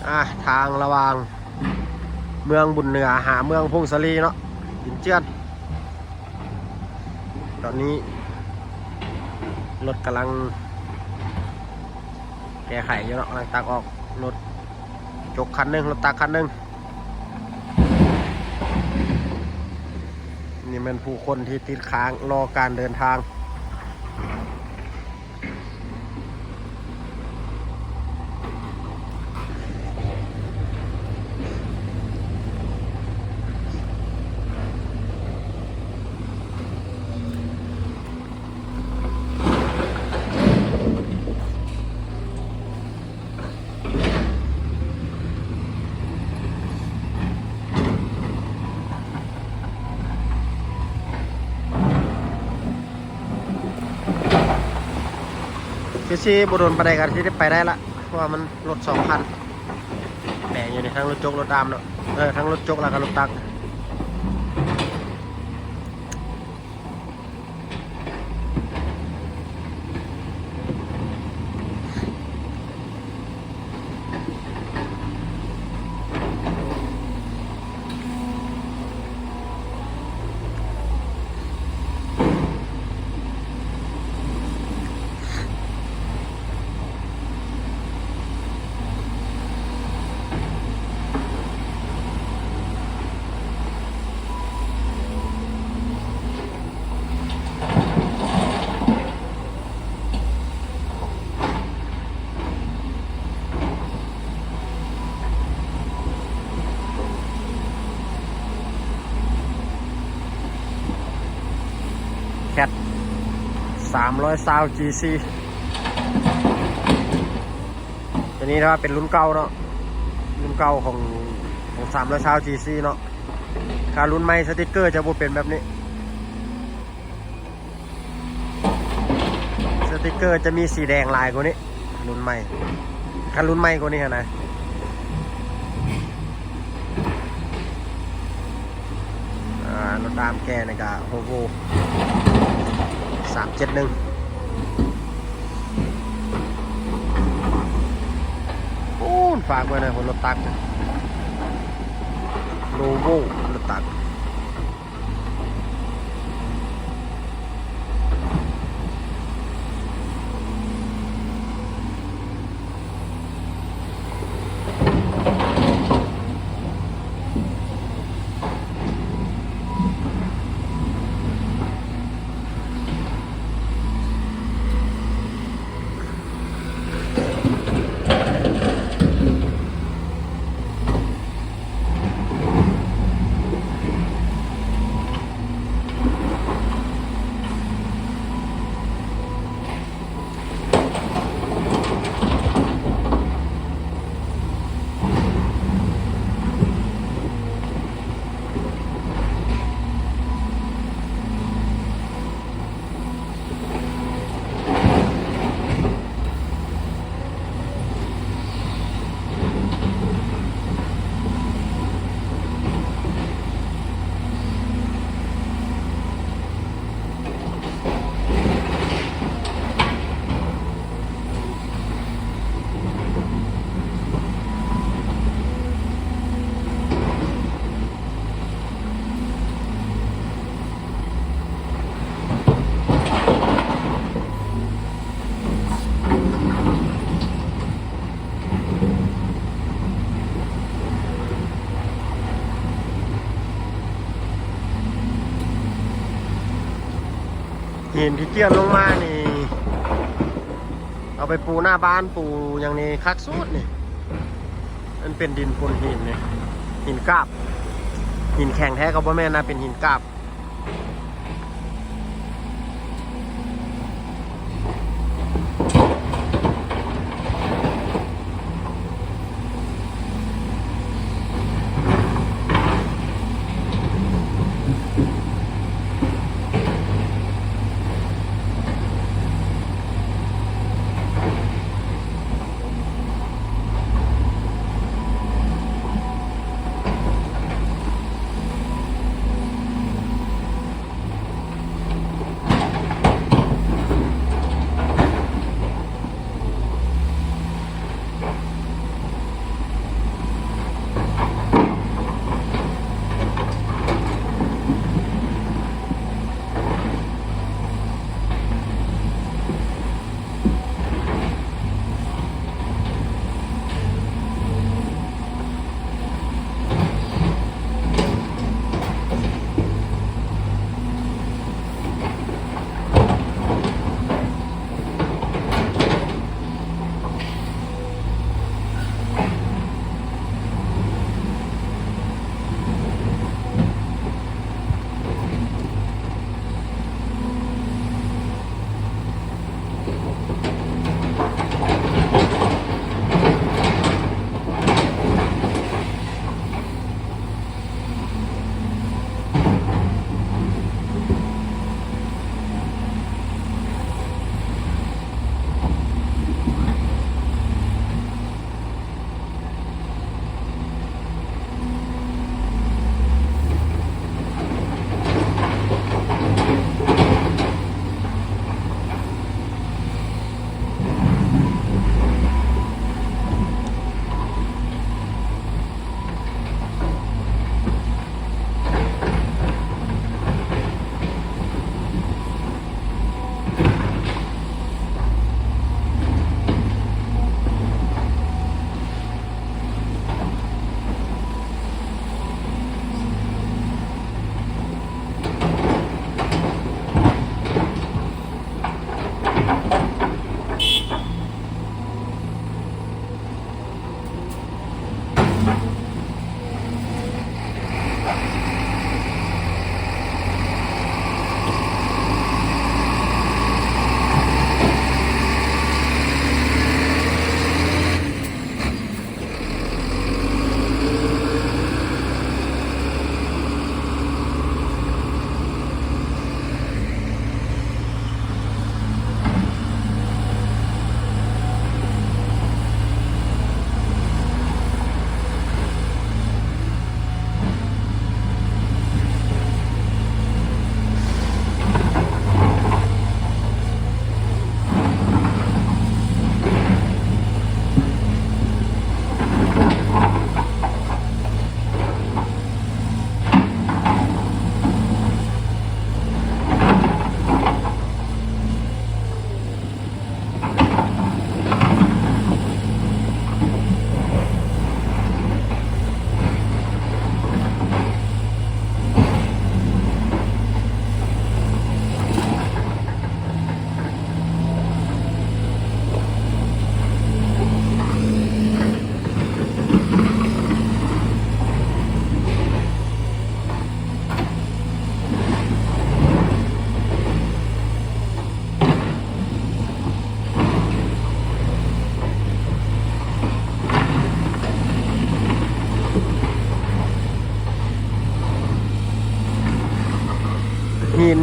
ອ່າ ທາງລະຫວ່າງເມືອງບຸນເໜືອຫາເມືອງຜົ້ງສາລີເນາະ ອິນຈຽນ. ຕອນນີ້ລົດກຳລັງແກ້ໄຂຢູ່ເນາະ ກຳລັງຕັກອອກ. ລົດຈົກຄັນໜຶ່ງ ລົດຕັກຄັນໜຶ່ງ. ນີ້ແມ່ນຜູ້ຄົນທີ່ຕິດຄ້າງລໍການເດີນທາງ. ຄືຊິບໍ່ດົນປານໃດກໍຊິໄດ້ໄປໄດ້ລະ ເພາະວ່າມັນລົດສອງຄັນ ແປງຢູ່ນີ້ ທັງລົດຈົກລົດດາມເນາະ ເອີ ທັງລົດຈົກແລ້ວກໍລົດຕັກ. ແຄັດ ສາມຮ້ອຍຊາວຈີຊີ ຕົວນີ້ຖືວ່າເປັນລຸ້ນເກົ່າເນາະ ລຸ້ນເກົ່າຂອງ ຂອງສາມຮ້ອຍຊາວຈີຊີເນາະ. ຖ້າລຸ້ນໃໝ່ສະຕິກເກີຈະບໍ່ເປັນແບບນີ້. ສະຕິກເກີຈະມີສີແດງຫຼາຍກວ່ານີ້ ລຸ້ນໃໝ່ ຄັນລຸ້ນໃໝ່ກວ່ານີ້ຫັ້ນນະ. ອ່າ ລົດດາມແກ່ນີ້ກະໂຮໂວ ສາມເຈັດໜຶ່ງ. ໂອ້ ຝາກໄວ້ນະ ລົດຕັກ ໂຣໂວ ລົດຕັກ. ຫີນທີ່ເຈື່ອນລົງມານີ້ ເອົາໄປປູໜ້າບ້ານ ປູຫຍັງນີ້ຄັກສຸດນີ້. ມັນເປັນດິນປົນຫີນນີ້ ຫີນກາບ ຫີນແຂງແທ້ກໍບໍ່ແມ່ນນະ ເປັນຫີນກາບ. ເ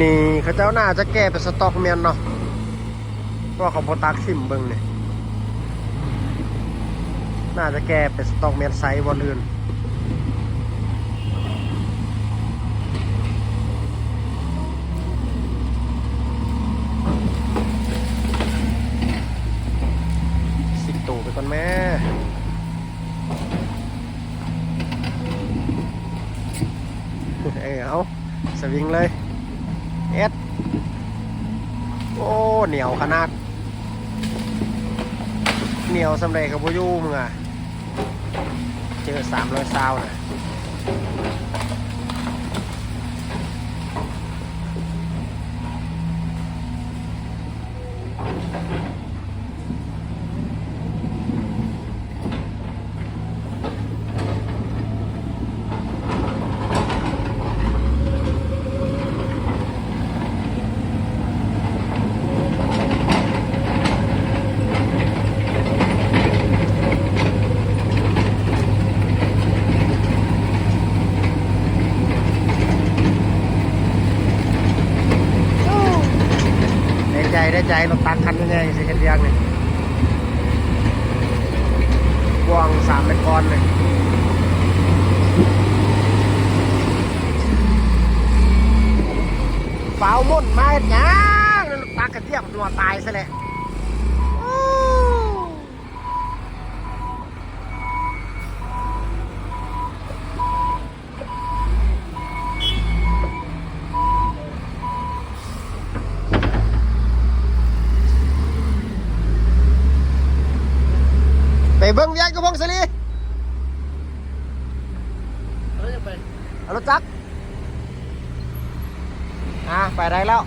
ນີ້ເຂົາເຈົ້າໜ້າຈະແກ່ເປັນສະຕ໋ອກແມ່ນເນາະ ເພາະວ່າເຂົາບໍ່ຕັກຖິ້ມເບິ່ງນີ້ ໜ້າຈະແກ່ເປັນສະຕ໋ອກແມ່ນໄຊບໍ່ລື່ນ. ສິບໂຕໄປກ່ອນແມ້. ເອີ ເອົາ ສະວິງເລີຍ ເອັດ ໂອ້ ໜຽວຂະໜາດ ໜຽວສ່ຳໃດກໍບໍ່ຢູ່ມຶງອະ ເຈີສາມຮ້ອຍຊາວນະ. ໄດ້ໃຈ ໄດ້ໃຈ ລົດຕັກຄັນໃຫຍ່ໆ ຊິເຮັດວຽກນີ້ ກວ້າງສາມແມັດກອນນີ້. ຟ້າວໝົນມາເຮັດຫຍັງ? ລົດຕັກກະທຽບຫົວຕາຍຊະແຫຼະ. ໄປເບິ່ງວຽກຢູ່ພົງສາລີ ເອີ ຢາກໄປ ເອົາລົດຈັກ ອ່າ ໄປໄດ້ແລ້ວ.